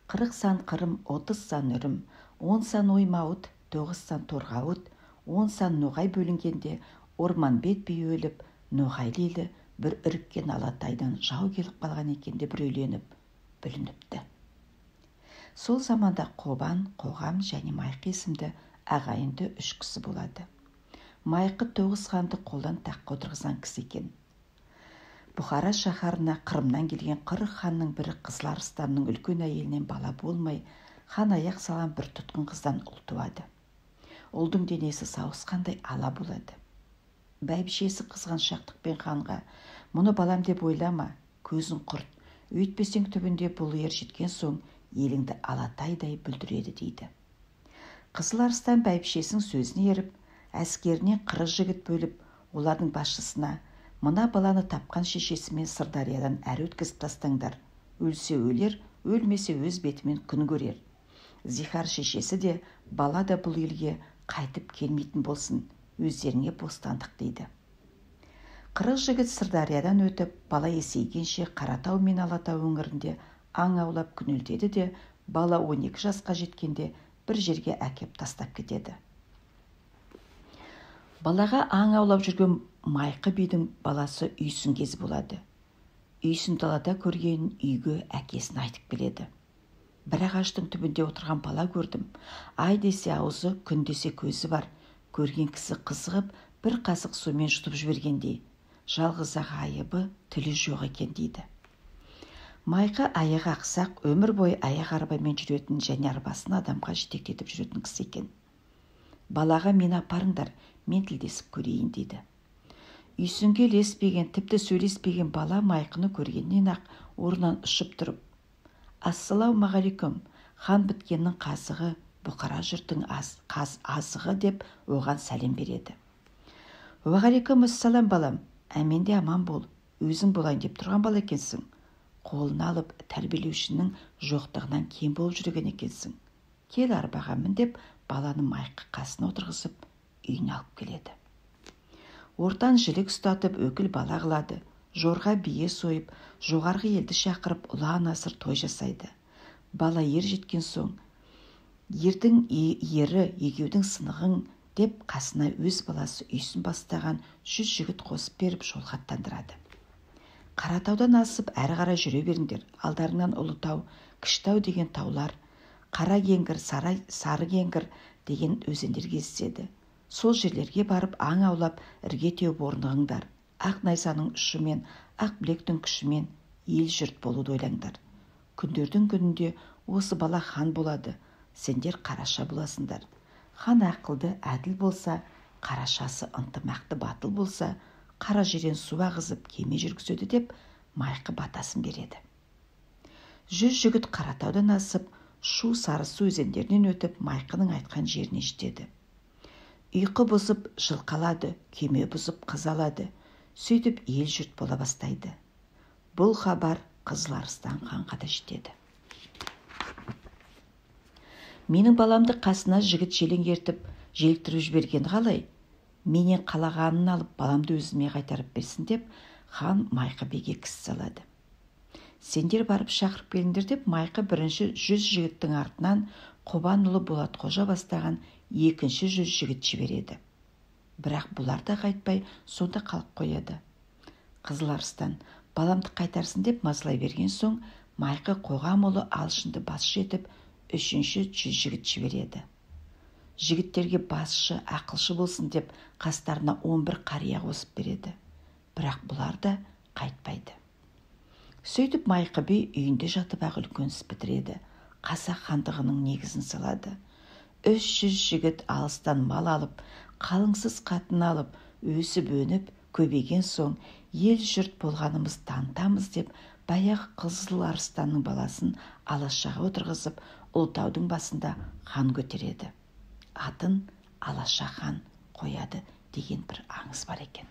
40 сан Қырым, 30 сан Үрім, 10 сан Оймауыт, 9 сан Торғауыт, 10 сан Ноғай бөлінгенде Орманбет би өліп, Ноғайлы елі бір үріккен Алатайдан жау келіп қалған екен деп үрейленіп, бүлініпті. Сол заманда Қобан, Қоғам және Майқы есімді ағайынды үш кісі болады. Майқы 9 ханды қолдан таққа отырғызған кісі екен. Бұхара шаһарына Қырымнан келген 40 ханның бірі Қызыл Арыстанның үлкен әйелінен бала болмай, хан аяқ салған бір тұтқын қыздан ұл туады. Ұлдың денесі сауысқандай ала болады. Бәйбішесі қызғаншақтықпен ханға: "Мұны балам деп ойлама, көзін құрт, өйтпесең түбінде бұл ер жеткен соң еліңді алатайдай бүлдіреді" дейді. Қызыл Арыстан бәйбішесінің сөзіне еріп, әскеріне 40 жігіт бөліп, олардың басшысына: "Мына баланы тапқан шешесімен Сырдариядан әрі өткізіп тастаңдар, өлсе өлер, өлмесе өз бетімен күн көрер. Зихар шешесі де, бала да бұл елге қайтып келмейтін болсын, өздеріңе бостандық" дейді. 40 жігіт Сырдариядан өтіп, бала есейгенше Қаратау мен Алатау өңірінде аң аулап күнелтеді де, бала 12 жасқа жеткенде бір жерге әкеп тастап кетеді. Балаға аң аулап жүрген Майқы бидің баласы Үйсін кез болады. Үйсін далада көрген үйге әкесін айтып келеді. "Бір ағаштың түбінде отырған бала көрдім. Ай десе аузы, күн десе көзі бар. Көрген кісі қызығып, бір қасық сумен жұтып жібергендей. Жалғыз-ақ айыбы тілі жоқ екен" дейді. Майқы аяғы ақсақ, өмір бойы аяқ арбамен жүретін және арбасын адамға жетектетіп жүретін кісі екен. "Балаға мені апарыңдар, мен тілдесіп көрейін" дейді. Үйсінге ілеспеген, тіпті сөйлеспеген бала Майқыны көргеннен-ақ орнынан ұшып тұрып: "Ассалаумағалейкум, хан біткеннің қазығы, бұқара жұрттың азығы" деп оған сәлем береді. "Уағалейкум ассалам, балам, әменде аман бол, өзің болайын деп тұрған бала екенсің. Қолына алып тәрбиелеушінің жоқтығынан кем болып жүрген екенсің. Кел, арбаға мін" деп баланы Майқы қасына отырғызып, үйіне алып келеді. Ортан жілік ұстатып, өкіл бала қылады. Жорға бие сойып, жоғарғы елді шақырып, ұлан асыр той жасайды. Бала ер жеткен соң, ердің ері, егеудің сынығың деп қасына өз баласы Үйсін бастаған 100 жігіт қосып беріп, жолға аттандырады. "Қаратаудан асып, әрі қарай жүре беріңдер. Алдарыңнан Ұлытау, Кішітау деген таулар, Қара кеңгір, Сары кеңгір деген өзендер кездеседі. Сол жерлерге барып аң аулап, ірге теуіп орнығыңдар. Ақ найзаның ұшымен, ақ білектің күшімен ел жұрт болуды ойлаңдар. Күндердің күнінде осы бала хан болады, сендер қараша боласыңдар. Хан ақылды, әділ болса, қарашасы ынтымақты, батыл болса, қара жерден су ағызып кеме жүргізеді" деп Майқы батасын береді. 100 жігіт Қаратаудан асып, Шу, Сарысу өзендерінен өтіп, Майқының айтқан жеріне жетеді. Ұйқы бұзып жылқы алады, кеме бұзып қыз алады. Сөйтіп ел жұрт бола бастайды. Бұл хабар Қызыл Арыстан ханға да жетеді. "Менің баламды қасына жігіт желең ертіп, желіктіріп жібергені қалай? Менен қалағанын алып, баламды өзіме қайтарып берсін" деп хан Майқы биге кісі салады. "Сендер барып шақырып келіңдер" деп Майқы бірінші 100 жігіттің артынан Қобан ұлы Болатқожа бастаған екінші 100 жігіт жібереді. Бірақ бұлар да қайтпай, сонда қалып қояды. Қызыл Арыстан баламды қайтарсын деп мазалай берген соң, Майқы Қоғам ұлы Алшынды басшы етіп, үшінші 100 жігіт жібереді. Жігіттерге басшы, ақылшы болсын деп қастарына 11 қария қосып береді. Бірақ бұлар да қайтпайды. Сөйтіп Майқы би үйінде жатып-ақ үлкен іс бітіреді. Қазақ хандығының негізін салады. 300 жігіт алыстан мал алып, қалыңсыз қатын алып, өсіп өніп, көбейген соң ел жұрт болғанымыз танытамыз деп, баяғы Қызыл Арыстанның баласын алашаға отырғызып, Ұлытаудың басында хан көтереді. Атын Алаша хан қояды деген бір аңыз бар екен.